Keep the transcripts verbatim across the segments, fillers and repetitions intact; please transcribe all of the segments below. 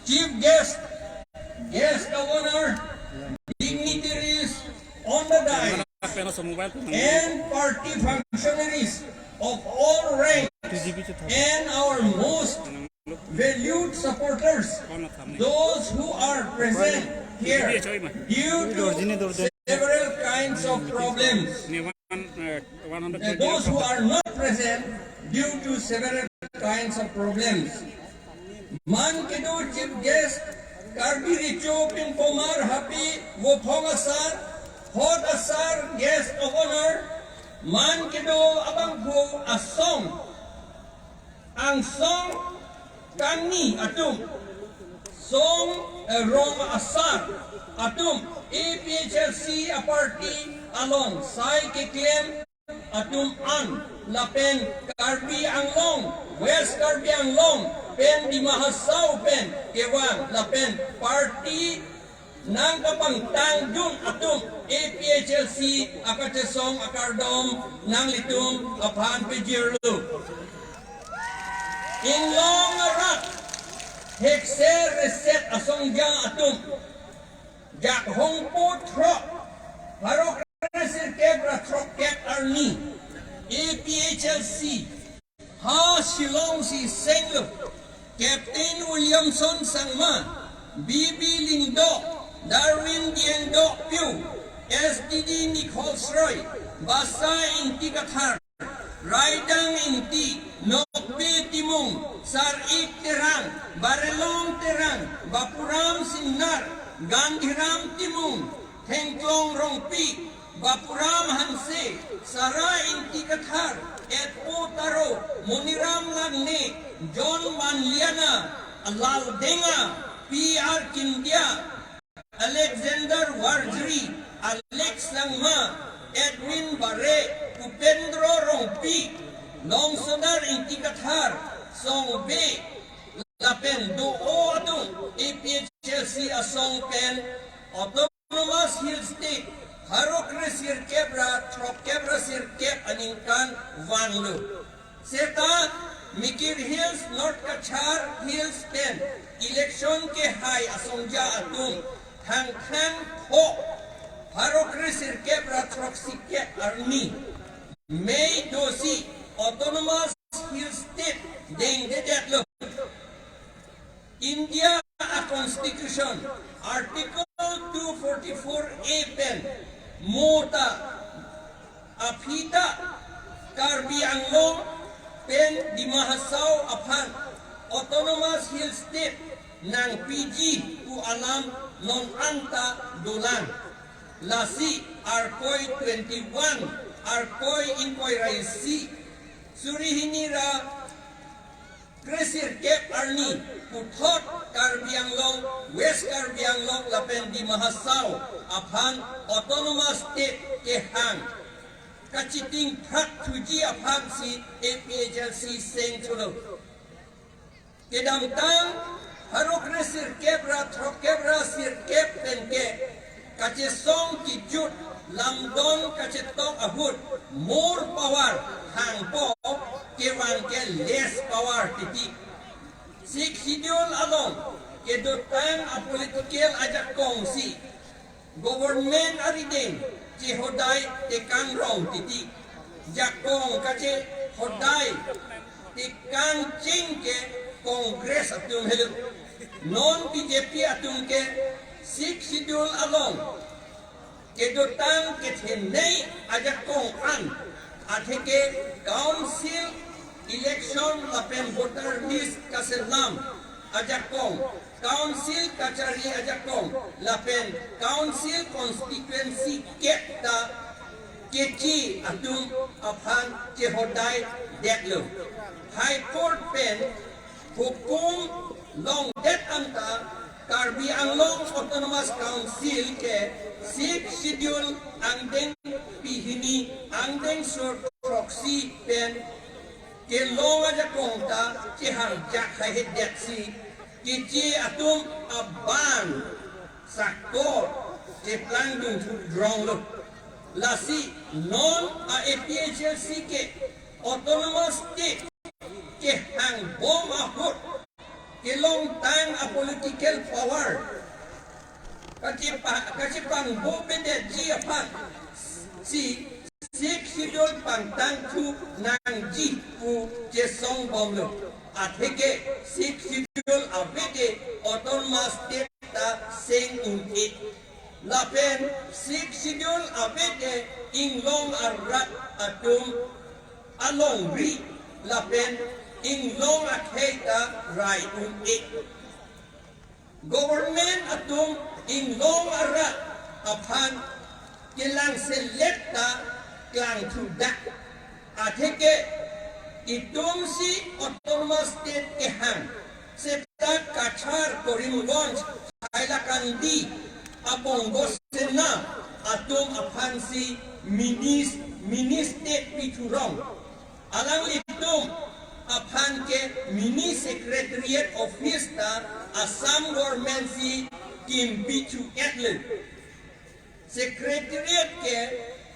chief guest, guest of honor, dignitaries on the dais, Pen sa mobile pen. And party functionaries of all ranks, two G B to thirty. And our most valued supporters, those who are present here due to several kinds of problems. Ne one, uh, one hundred twenty. Those who are not present due to several kinds of problems. Man kedo chief guest, Karbi Recho Pinpomar Happy Vophong asar, hot asar guest of honor, man kedo abangphu asong, angsong kangni atum, song, eh, rong asar atum, A P H L C a party along sai keklem atum an, lapen Karbi Anglong, West Karbi Anglong pen Dima Hasao pen kevang lapen party nangkapangtangdun atum A P H L C akachesong akardom nanglitum aphan pajirlo. Inglong arat hekse reset asongja atum, jakhongpo throk, pharo kre sirkep ra throkkep arni, A P H L C ha Shillong si senglo, Captain Williamson Sangma, B B Lyngdoh, Darwin Dieng Dokpiu, S D D Nichols Roy, Basa Ingti Kathar, Raidang Ingti, Nokpe Timung, Sar-ik Terang, Barelong Terang, Bapuram Singnar, Gandhiram Timung, Thengklong Rongpi, Bapuram Hanse, Sara Ingti Kathar, Etpo Taro, Moniram Langne, John Manliana, Lal Denga, P R Kindia, Alexander Warjri, Alex Sangma, Edwin Bare, Upendro Rongpi, Longsodar Ingti Kathar, Songbe, lapen do-o atum A P H L C asong pen Autonomous Hill State, pharo kre sirkep ra throkkep ra sirkep aningkan vanglo. Seta Mikir Hills, North Cachar Hills pen election kehai asongja atum thangthang pho pharo kre sirkep ra throksikep arni May dosi Autonomous Hill State dengdedetlo. India a Constitution Article two forty-four A pen mo ta aphi ta Karbi Anglong pen Dima Hasao aphan Autonomous Hill State nangpiji pu alam non anta dolang. Lasi Arkoi twenty-one, Arkoi ingkoi ra isi, suri hini ra kre sirkep arni puthot Karbi Anglong, West Karbi Anglong lapen Dima Hasao aphan Autonomous State kehang kachiting phrat thuji aphan si A P H L C seng thulo. Kedamtang pharo kre sirkep ra throkkep ra sirkep pen ke kachesong kejut lamdon kachetok ahut more power hangpo kevang ke less power titi. Sixth Schedule along kedotang a political ajakong si government arideng chehodai tekang rong titi. Jakong kachehodai tekang ching ke Congress atum helo. Non B J P atum ke Sixth Schedule along kedotang kethenei ajakong an atheke council election lapen voter list kaselam ajakong, council kachari ajakong lapen council constituency kep ta kechi atum aphan chehodai detlo. High Court pen hukum longdet anta Karbi Anglong Autonomous Council ke Sixth Schedule angdeng pihini angdeng sor throksi pen kelong ajakong ta cheharjak haihedet si kechi atum aban sakor cheplangdun thu dronglo. Lasi non a A P H L C ke Autonomous State kehangbom ahut kelongtang a political power kachepa-, kachepangbo bedetji aphan si Sixth Schedule pangtangthu nangji pu chesong bomlo. Atheke Sixth Schedule avete autonomous state ta seng un-e. Lapen Sixth Schedule avete inglong arat atum alongri lapen inglong akhei ta rai un-e. Government atum inglong arat aphan kelangselet ta klangthudak. Atheke itum si autonomous state kehang seta Cachar, Karimganj, Hailakandi a Bongo Sena atum aphan si mini, mini state pithurong. Alanglitum aphan ke mini secretariat office ta Assam government si kimpichu-etlo. Secretariat ke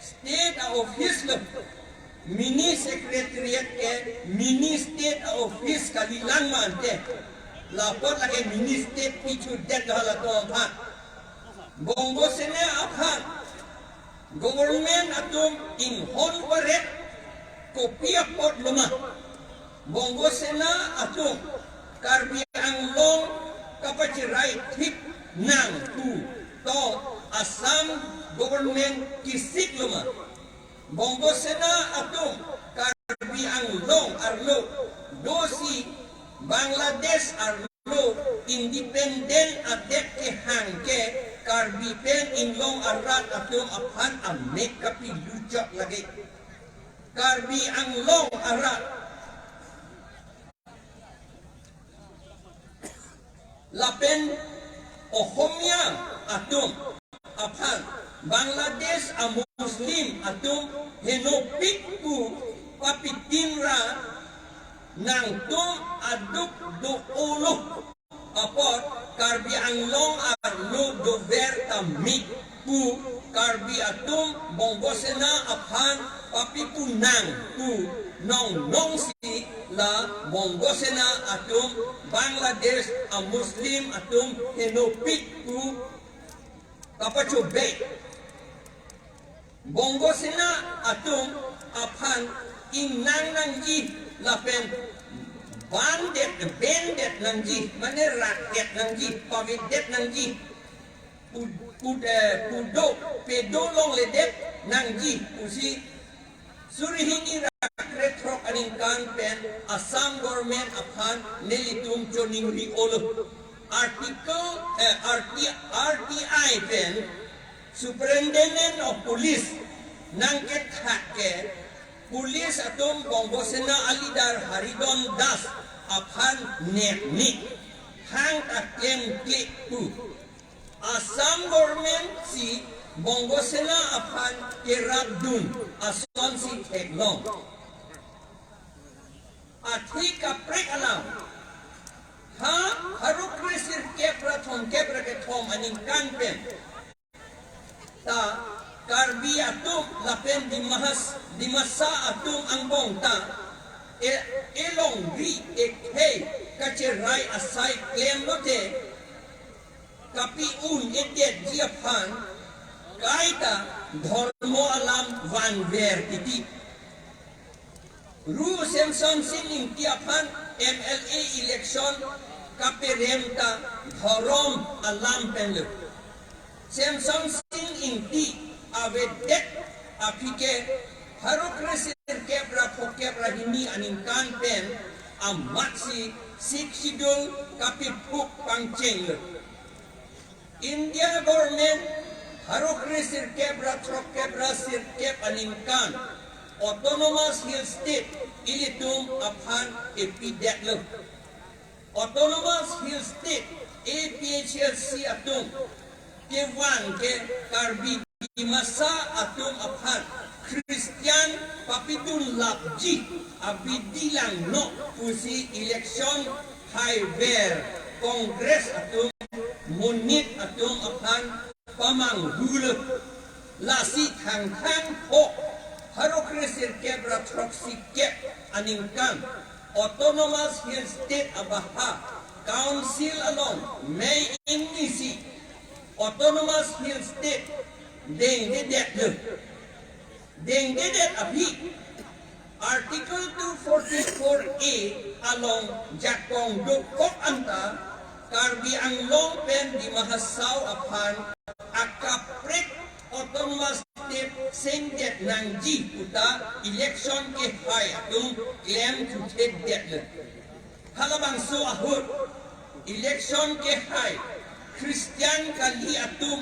state a office lo. Mini secretariat ke mini state a office kalilang mante. Lapot lake mini state pichudetlo halatum aphan. Bongo Sena aphan government atum inghon varet kopi apotlo ma? Bongo Sena atum Karbi Anglong kapacherai thik nang pu to Assam government kisiklo ma? Bongo Sena atum Karbi Anglong arlo dosi Bangladesh arlo independent adet kehang ke Karbi pen inglong arat atum aphan amek kapiluchot lake. Karbi Anglong arat lapen Ohomia atum aphan Bangladesh a Muslim atum henopik pu papitin ra nangtum aduk do-olo apot Karbi Anglong arlo dover ta mik pu Karbi atum Bongo Sena aphan papipu nang pu nongnong si la Bongo Sena atum Bangladesh a Muslim atum henopik pu kapachobei. Bongo Sena atum aphan ingnang nangji lapen bandet, bendet nangji, mane rakdet nangji, pavedet nangji, pu-, pu-, eh, pudo, pedo longledet nangji pusi suri hini ra krethrok aningkan pen Assam government aphan nelitum choningri-olo. Article, eh, R T, R T I pen Superintendent of Police nangkethak ke police atum Bongo Sena a leader Haridon Das aphan nepni hang ta klemkle pu. Assam government si Bongo Sena aphan kerapdun asonsi theklong. Athe kaprek alam ha pharo kre sirkep ra thomkep ra kethom aningkan pen ta Karbi atum lapen Dimas-, Dimasa atum angbong ta e-, elongri ekhei kacherai asai klemlote kapi-un-edetji aphan kaita dhormo alam vanver titi. Ru Semsonsing Ingti aphan M L A election kaperem ta dhorom alam penlo. Semsonsing Ingti avedet aphi ke pharo kre sirkep ra phokep ra hini aningkan pen amatsi Sixth Schedule kapiphuk pangchenglo. India government pharo kre sirkep ra throkkep ra sirkep aningkan Autonomous Hill State ilitum aphan epidetlo. Autonomous Hill State, A P H L C atum kevang ke Karbi Dimasa atum aphan Christian papidun lapji abidi langno pusi election haiver Congress atum monit atum aphan pamanghulo. Lasi Thangthang pho pharo kre sirkep ra throksikep aningkan Autonomous Hill State abaha Council along mei ingni si Autonomous Hill State dengdedet lo. Dengdedet aphi Article two forty-four A along jakong dokok anta Karbi Anglong pen Dima Hasao aphan akaprek Autonomous State sengdet nangji puta election kehai atum klem thuthedet lo. Halabangso ahut election kehai Christian kali atum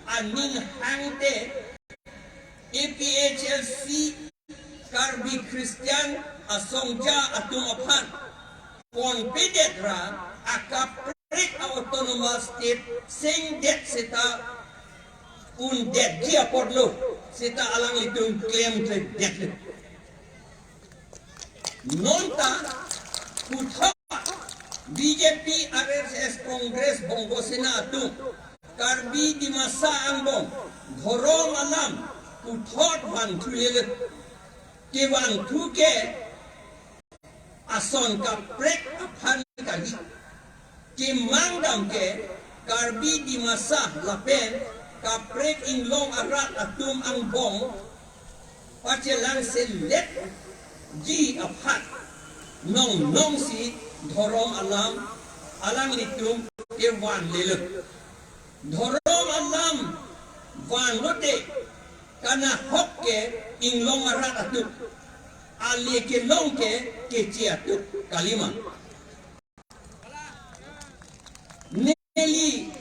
aning hangte A P H L C Karbi Christian asongja atum aphan ponpedet ra akaprek a Autonomous State sengdet seta pundetji apotlo seta alanglitum klemkledet lo. Nonta puthot B J P, R S S, Congress, Bongo Sena atum Karbi Dimasa angbong dhorom alam puthot vanthu lele. Kevanthu ke ason kaprek aphan kali. Kemang dam ke Karbi Dimasa lapen kaprek inglong arat atum angbong pachelangseletji aphan nongnong si dhorom alam alanglitum kevan lele. Dhorom alam vanlote kanahok ke inglong arat atum, ale kelong ke Keche atum kalima. Neli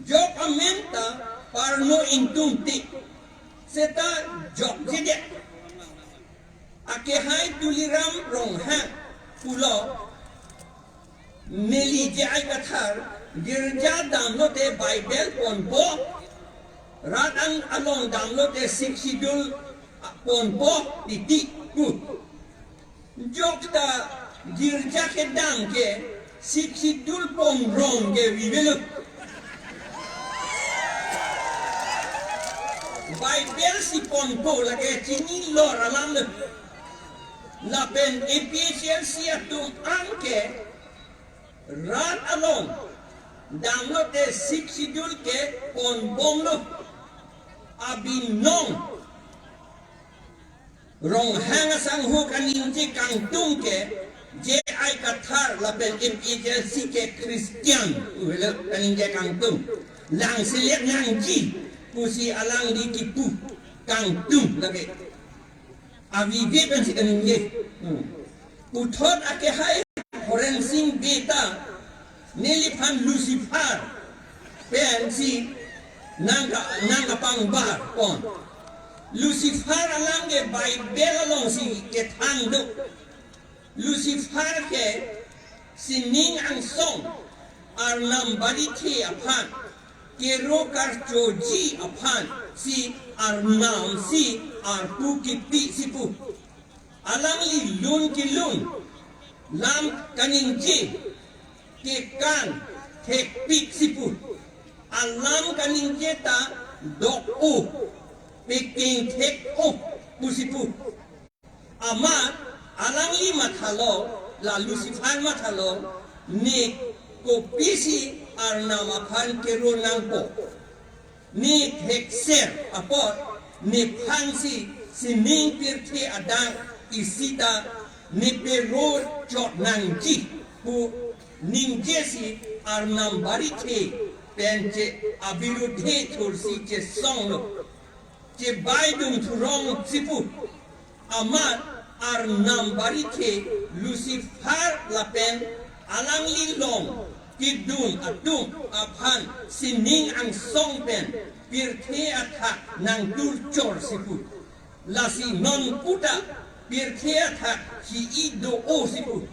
jok amen ta parno ingtungtik seta jokjedet. Akehai Tuliram Ronghang pulo, neli J I Kathar girja damlote Bible ponpo, rat an along damlote Sixth Schedule ponpo titi pu. Jokta girja kedam ke Sixth Schedule ponrong ke vivelo. Bible si ponpo lake chinilor alam lo. Lapen A P H L C atum an ke rat along damlote Sixth Schedule ke ponbomlo. Abinong Ronghang asangho kaningje kangtung ke J I Kathar lapen A P H L C ke Christian, uvelo kaningje kangtung. Langselet nangji pusi alangli kipu kangtung lake. Avive pensi kaningje. Hmm. Puthot akehai Horen Sing Bey ta neliphan Lucifer pensi nangka nangkapangbar pon. Lucifer alam ke Bible alongsi kethan do. Lucifer ke sining angsong Arnam barithe aphan kero karchoji aphan si Arnam si arpu kipi si pu. Alangli lun kelun lam kaningje kekan thekpik si pu. Alam kaningje ta dok-o, pekeng thek-o pusi pu. Amat alangli mathalo, la Lucifer mathalo, ne kopisi Arnam aphan kero nangpo. Ne thekser apot nephansi sining pirthe adang isi ta ne pero chot nangji pu ningjesi Arnam barithe pen che abirudhe thursi chesonglo. Chebai dun thurong si pu. Amat Arnam barithe Lucifer lapen alangli along kedun atum aphan sining angsong pen pirthe athak nangtur chor si pu. Lasi non puta pirthe athak hi-i do-o si pu.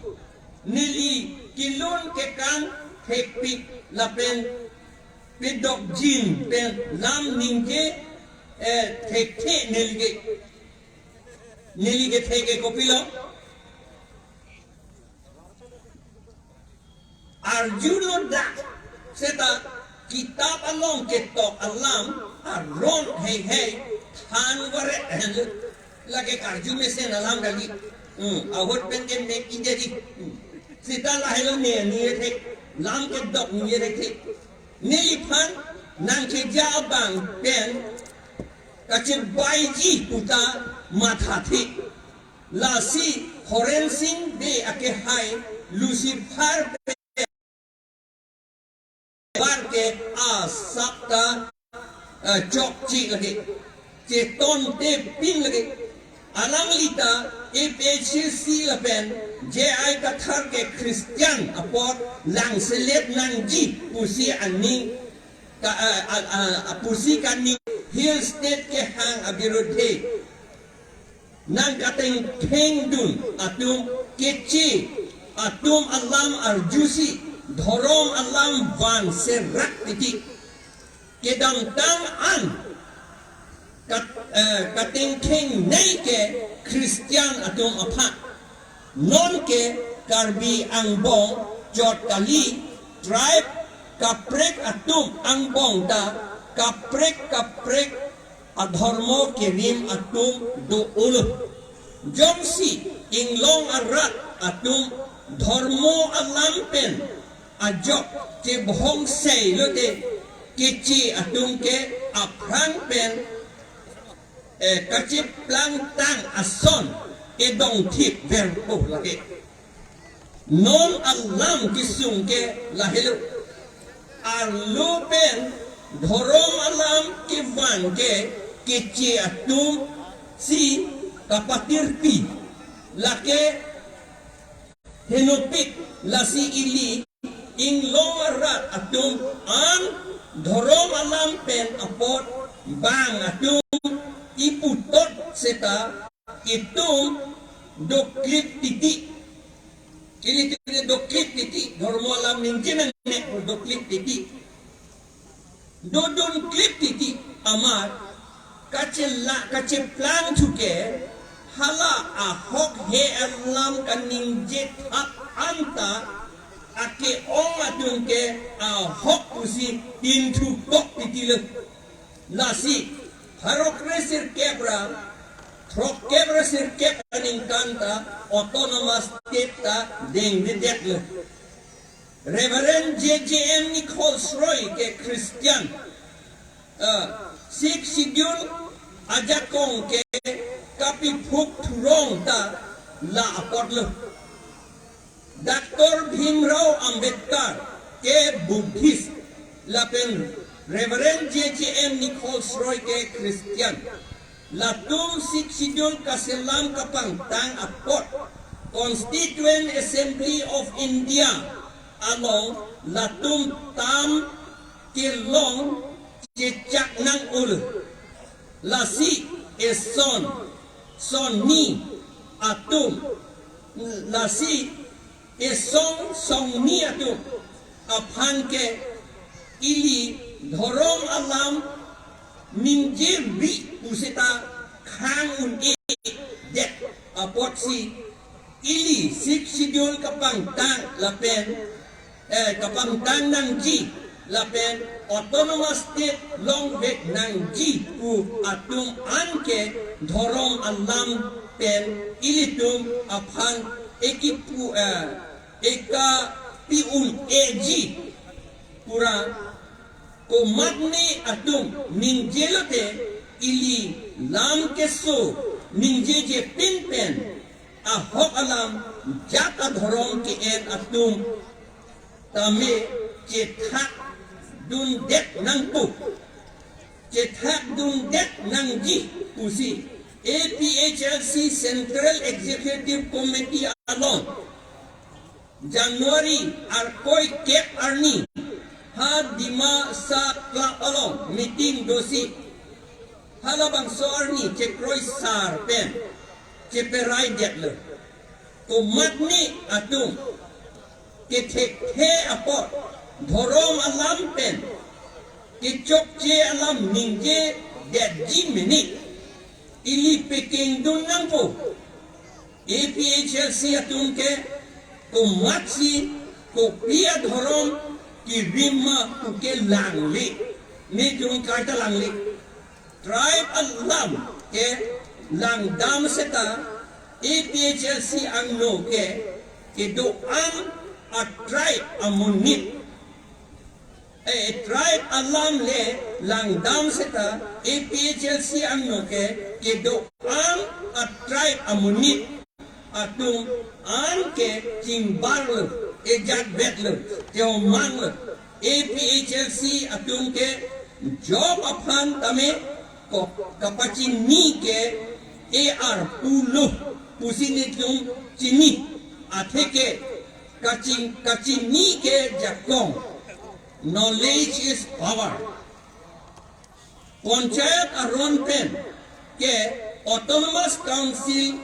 Neli kelun kekan thekpik lapen pedokjin pen lam ningje, eh, thekthe neli ke. Neli kethe ke kopilo? Arjuno dak seta kitap along ketok alam aron heihei than varet henlo. Lake karju mesen alam kali. Hmm, ahut pen ke mek injadi. Hmm. Seta lahelo ne ningje thek, lam kedok ningje thek. Neliphan nangkeja abang pen kachebaiji puta mathathe. Lasi Horensing Bey akehai Lucifer pen bar ke asap ta, eh, chokche lake, cheton tepin lake. Alangli ta F H C C lapen J I Kathar ke Christian apot langselet nangji pusi aning ka, eh, a, a, a, pusi kaning Hill State kehang abirudhe. Nangkatengthengdun atum, keche atum alam arjusi, dhorom alam van serak titi. Kedamtang an kat, eh, katengthengnei ke Christian atum aphan. Non ke Karbi angbong chot kali, tribe kaprek atum angbong ta kaprek kaprek adhormo kerim atum do-olo. Jongsi inglong arat atum dhormo alam pen ajok chebhongsei lote, keche atum ke aphrang pen, eh, kacheplang tang ason edongthip verpo lake. Non alam kesung ke lahelo. Arlo pen dhorom alam kevan ke keche atum si kapatirpi. Lake henopik, lasi ili inglong arat atum an dhorom alam pen apot bang atum iputot seta itum doklip titi. Ili titi doklip titi, dhorom alam ningje nangnek doklip titi. Dodun klip titi amat kachela, kacheplang thuke, hala ahok he alam kaningje thap anta ake-ong atum ke ahok pusi tinthu kok titi le. Lasi pharo kre sirkep ra throkkep ra sirkep aningkan ta autonomous state ta dengdedet lo. Reverend J J M Nichols Roy ke Christian, ah, Sixth Schedule ajakong ke kapiphuk thurong ta la apot lo. Doctor Bhimrao Ambedkar ke Buddhist, lapen Reverend J J M Nichols Roy ke Christian. Latum Sixth Schedule kaselam kapangtang apot Constituent Assembly of India along latum tam kelong chechak nang-olo. Lasi eson sonni atum, lasi eson sonni atum aphan ke ili dhorom alam ningjevi pusita khang un-edet apotsi ili Sixth Schedule kapangtang lapen, eh, kapangtang nangji lapen autonomous state longvek nangji pu atum anke dhorom alam pen ilitum aphan ekipu, eh, ekapi un-eji pura komatne atum ningje lote ili lam keso ningjejepin pen ahok alam jat adhorom ke-en atum tame chethak dundet nangpo, chethak dundet nangji pusi A P H L C Central Executive Committee along January arkoikep arni ha Dimasa Club along meeting dosi halabangso arni chekroi sar pen cheperai detlo. Komatne atum kethekthe apot dhorom alam pen kechokche alam ningjedetji mene ili pekengdun nangpo. A P H L C atum ke komatsi kopi adhorom kerim ma puke langle, netum kaita langle. Tribe alam ke langdam seta A P H L C angno ke kedo-an a-tribe amonit, eh, tribe alam le langdam seta A P H L C angno ke kedo-an a-tribe amonit atum an ke chingbarlo, ejatvetlo, chehomanlo. A P H L C atum ke job aphan tame ko kapachini ke A R pulo pusi nelitum chini, atheke kaching kachini ke jakong. Knowledge is power. Panchayat aron pen ke Autonomous Council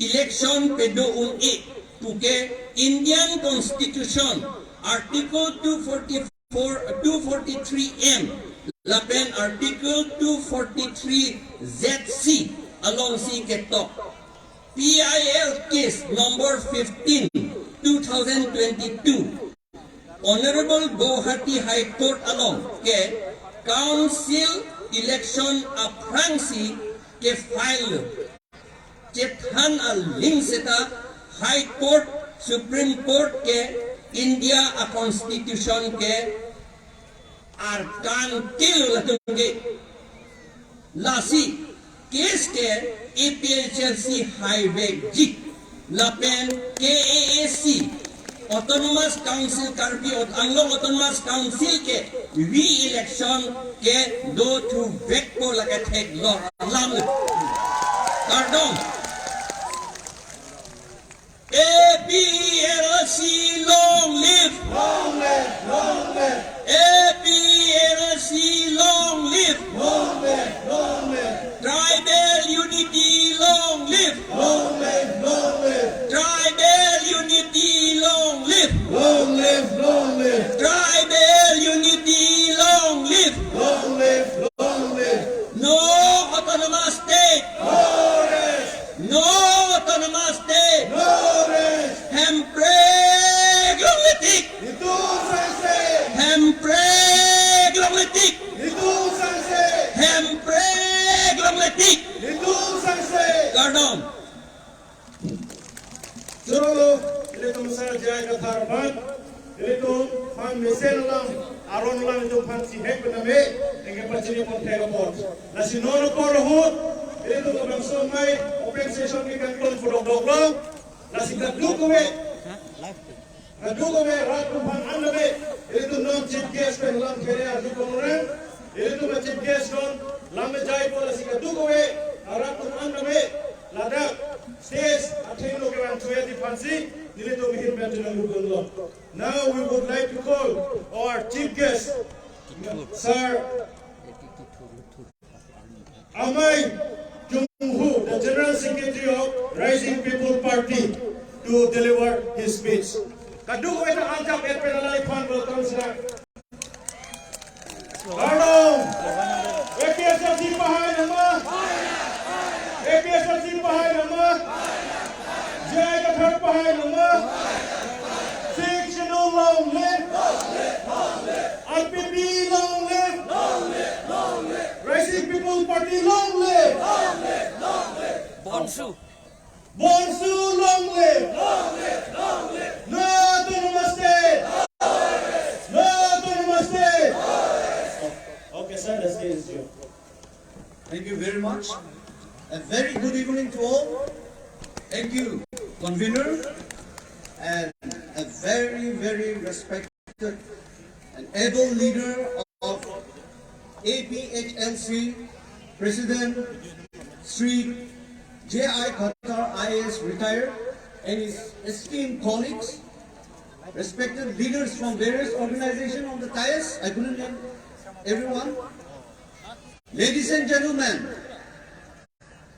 election pedo un-e puke Indian Constitution Article two forty-four, two forty-three M lapen Article two forty-three Z C alongsi ketok. P I L case number fifteen, two thousand twenty-two. Honorable Guwahati High Court along ke council election aphrangsi ke file chethan aling seta High Court, Supreme Court ke India a-constitution ke arkan kilo latum ke. Lasi case ke A P H L C haivekji lapen K A A C Autonomous Council, Karbi Aut-, Anglong Autonomous Council ke re-election ke dothuvekpo lake theklong alam. Kardom. A P H L C long live! Long live, long live! A P H L C long live! Long live, long live! Tribal unity long live! Long live, long live! Tribal unity long live! Long live, long live! Tribal unity long live! Long live, long live! No autonomous state! No rest! No autonomous state! No rest! Hemprek longletik! Itum sangse! Hemprek longletik! Itum sangse! Hemprek longletik! Itum sangse! Kardom. Chorolo, ilitum Sar J I Kathar aphan, ilitum aphan mesen alam, aron alam ilitum aphan chihek pename, anke pachini pon thek apot. Lasi non apor ahut, ilitum labangso amei open session ke kangton pudok doklo, lasi kadokave, kadokave rat atum aphan an tame, ilitum non chief guest pen lam kere arju kongre, ilitum a-chief guest non lam jaipo, lasi kadokave arat atum an tame, ladak stage athengno kevang thuji aphansi, nelitum ahin pen chenangdun dunlo. Now we would like to call our chief guest, Sir Amei Chinghu, the General Secretary of Rising People Party, to deliver his speech. Kadokave ta aljap-et pen alangli aphan welcome sir. Kardom. A P H L C pahai nangma. A P H L C pahai nangma. J I Kathar pahai nangma. Sixth Schedule long live. R P P long live. Rising People Party long live. Bonsu. Bonsu long live! Long live! Long live! No autonomous state! No autonomous state! Okay, sir, the stage is yours. Thank you very much. A very good evening to all. Thank you, convener, and a very, very respected and able leader of A P H L C, President Shri J I Kathar I A S retired, and his esteemed colleagues, respected leaders from various organizations on the dais. I couldn't name everyone. Ladies and gentlemen,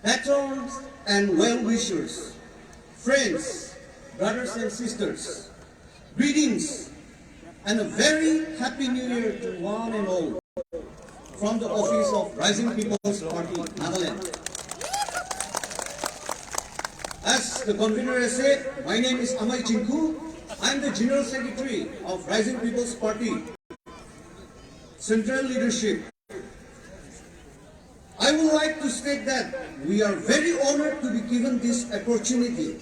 patrons and well-wishers, friends, brothers and sisters, greetings and a very happy new year to one and all from the office of Rising People's Party, Nagaland. As the convener has said, my name is Amei Chinghu. I'm the General Secretary of Rising People's Party Central Leadership. I would like to state that we are very honored to be given this opportunity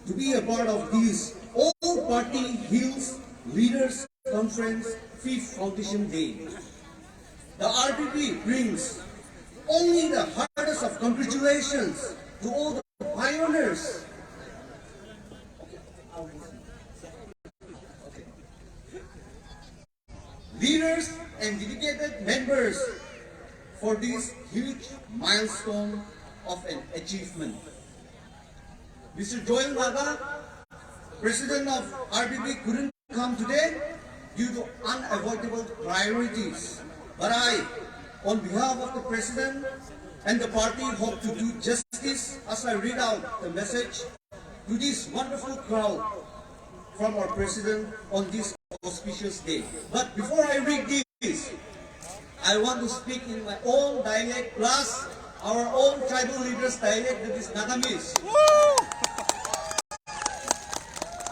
to be a part of this All Party Hills Leaders Conference fifth Foundation Day. The R P P brings only the heartiest of congratulations to all the pioneers, leaders and dedicated members for this huge milestone of an achievement. Mister Joel Naga, President of R P P, couldn't come today due to unavoidable priorities. But I, on behalf of the President and the party, hope to do justice as I read out the message to this wonderful crowd from our President on this auspicious day. But before I read this, I want to speak in my own dialect plus our own tribal leaders' dialect, that is Nagamese.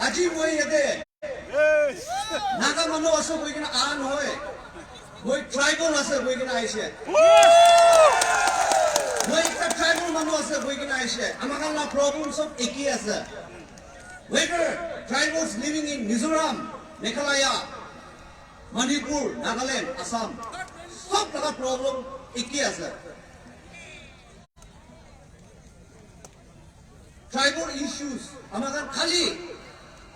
Aji moi yate Naga manu ase koi kena aha nohoi. Moi tribal ase koi kena ahise. Moi ekta tribal manu ase koi kena ahise. Amakhan la problem sob eki ase. Whether tribals living in Mizoram, Meghalaya, Manipur, Nagaland, Assam, sob laga problem eki ase. Tribal issues, amakhan khali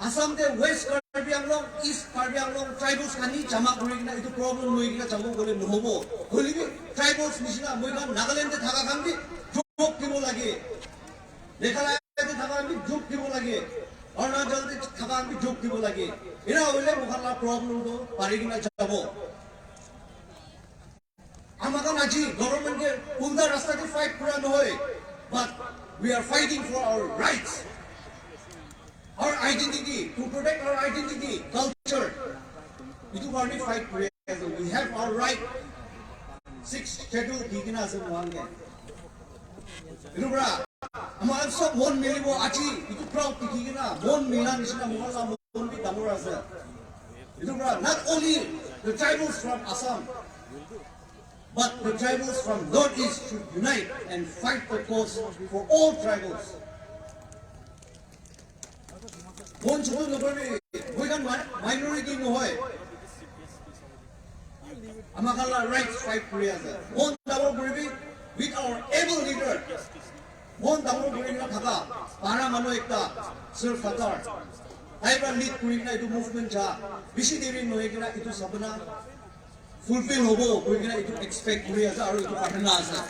Assam te West Karbi Anglong, East Karbi Anglong, tribals kani jama kuri kena etu problem loi kena jama kore nohobo. Hoilebi tribals nishina moi khan Nagaland te thaka khan bi jok dibo lage. Meghalaya te thaka khan bi jok dibo lage. Arunachal te thaka khan bi jok dibo lage. Ena hoile moi khan la problem to pari kena jabo. Amakhan aji government ke ulta rasta te fight kura nohoi, but we are fighting for our rights, our identity, to protect our identity, culture. Etu karone fight kuri ase. We have our right. Sixth schedule di kena ase moi khan ke. Etu pora amakhan sob mon milibo aji, etu crowd dikhi kena mon mila nishina moi khan la mon bi dangor ase. Etu pora not only the tribals from Assam, but the tribals from Northeast should unite and fight the cause for all tribals. Mon chutu nokoribi, moi khan mi-, minority nohoi. Amakhan la rights fight kuri ase. Mon dangor koribi with our able leader. Mon dangor kuri kena thaka para manu ekta, Sir Khattar. Tai pora lead kuri kena etu movement ja. Bisi deri nohoi kena etu sapna fulfill hobo koi kena etu expect kuri ase aru etu prarthana ase.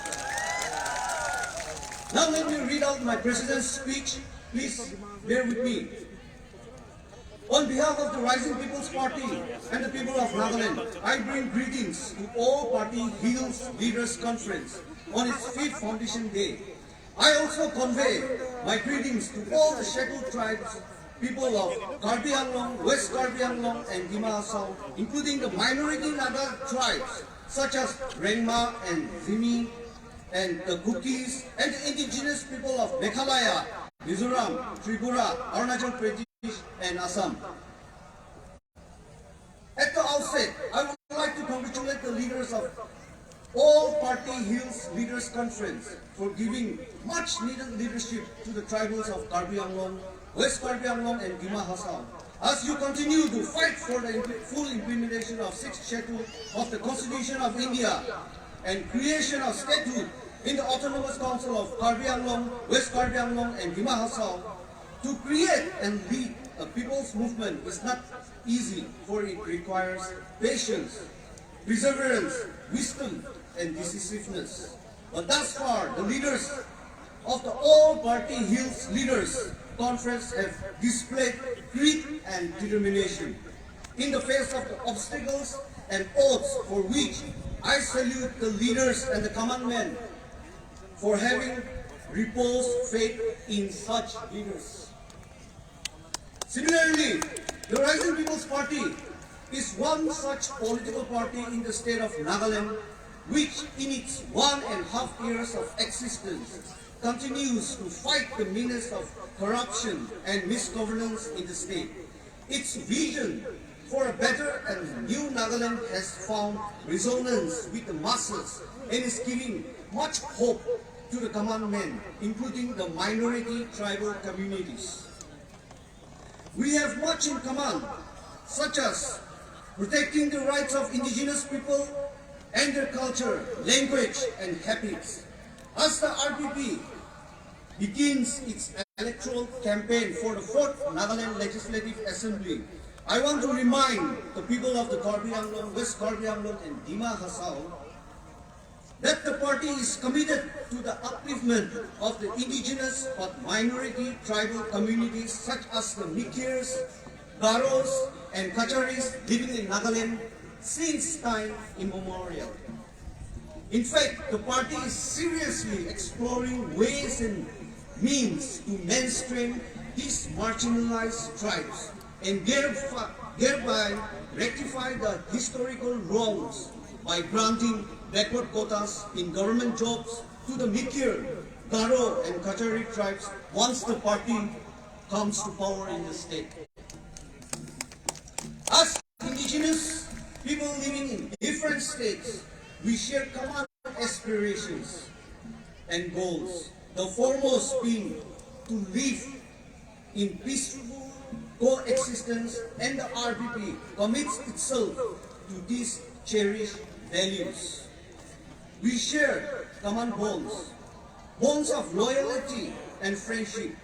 Now let me read out my president's speech. Please bear with me. On behalf of the Rising People's Party and the people of Nagaland, I bring greetings to All Party Hills Leaders Conference on its fifth foundation day. I also convey my greetings to all the scheduled tribes, people of Karbi Anglong, West Karbi Anglong, and Dima Hasao, including the minority Naga tribes such as Rengma and Zeme, and the Kukis, and the indigenous people of Meghalaya, Mizoram, Tripura, Arunachal Pradesh, and Assam. At the outset, I would like to congratulate the leaders of All Party Hills Leaders Conference for giving much needed leadership to the tribals of Karbi Anglong, West Karbi Anglong, and Dima Hasao. As you continue to fight for the imp-, full implementation of Sixth Schedule of the Constitution of India and creation of statehood in the Autonomous Council of Karbi Anglong, West Karbi Anglong, and Dima Hasao, to create and lead a people's movement is not easy, for it requires patience, perseverance, wisdom, and decisiveness. But thus far, the leaders of the All Party Hills Leaders Conference have displayed grit and determination in the face of the obstacles and odds, for which I salute the leaders and the commandment for having reposed faith in such leaders. Similarly, the Rising People's Party is one such political party in the state of Nagaland, which in its one and a half years of existence continues to fight the menace of corruption and misgovernance in the state. Its vision for a better and new Nagaland has found resonance with the masses and is giving much hope to the common men, including the minority tribal communities. We have much in common, such as protecting the rights of indigenous people and their culture, language, and habits. As the R P P begins its electoral campaign for the fourth Nagaland Legislative Assembly, I want to remind the people of the Karbi Anglong, West Karbi Anglong, and Dima Hasao that the party is committed to the upliftment of the indigenous but minority tribal communities such as the Mikirs, Garos, and Kacharis living in Nagaland since time immemorial. In fact, the party is seriously exploring ways and means to mainstream these marginalized tribes and therefore, thereby rectify the historical wrongs by granting backward quotas in government jobs to the Mikir, Garo, and Kachari tribes once the party comes to power in the state. As indigenous people living in different states, we share common aspirations and goals, the foremost being to live in peaceful coexistence, and the R P P commits itself to these cherished values. We share common bonds, bonds of loyalty and friendship,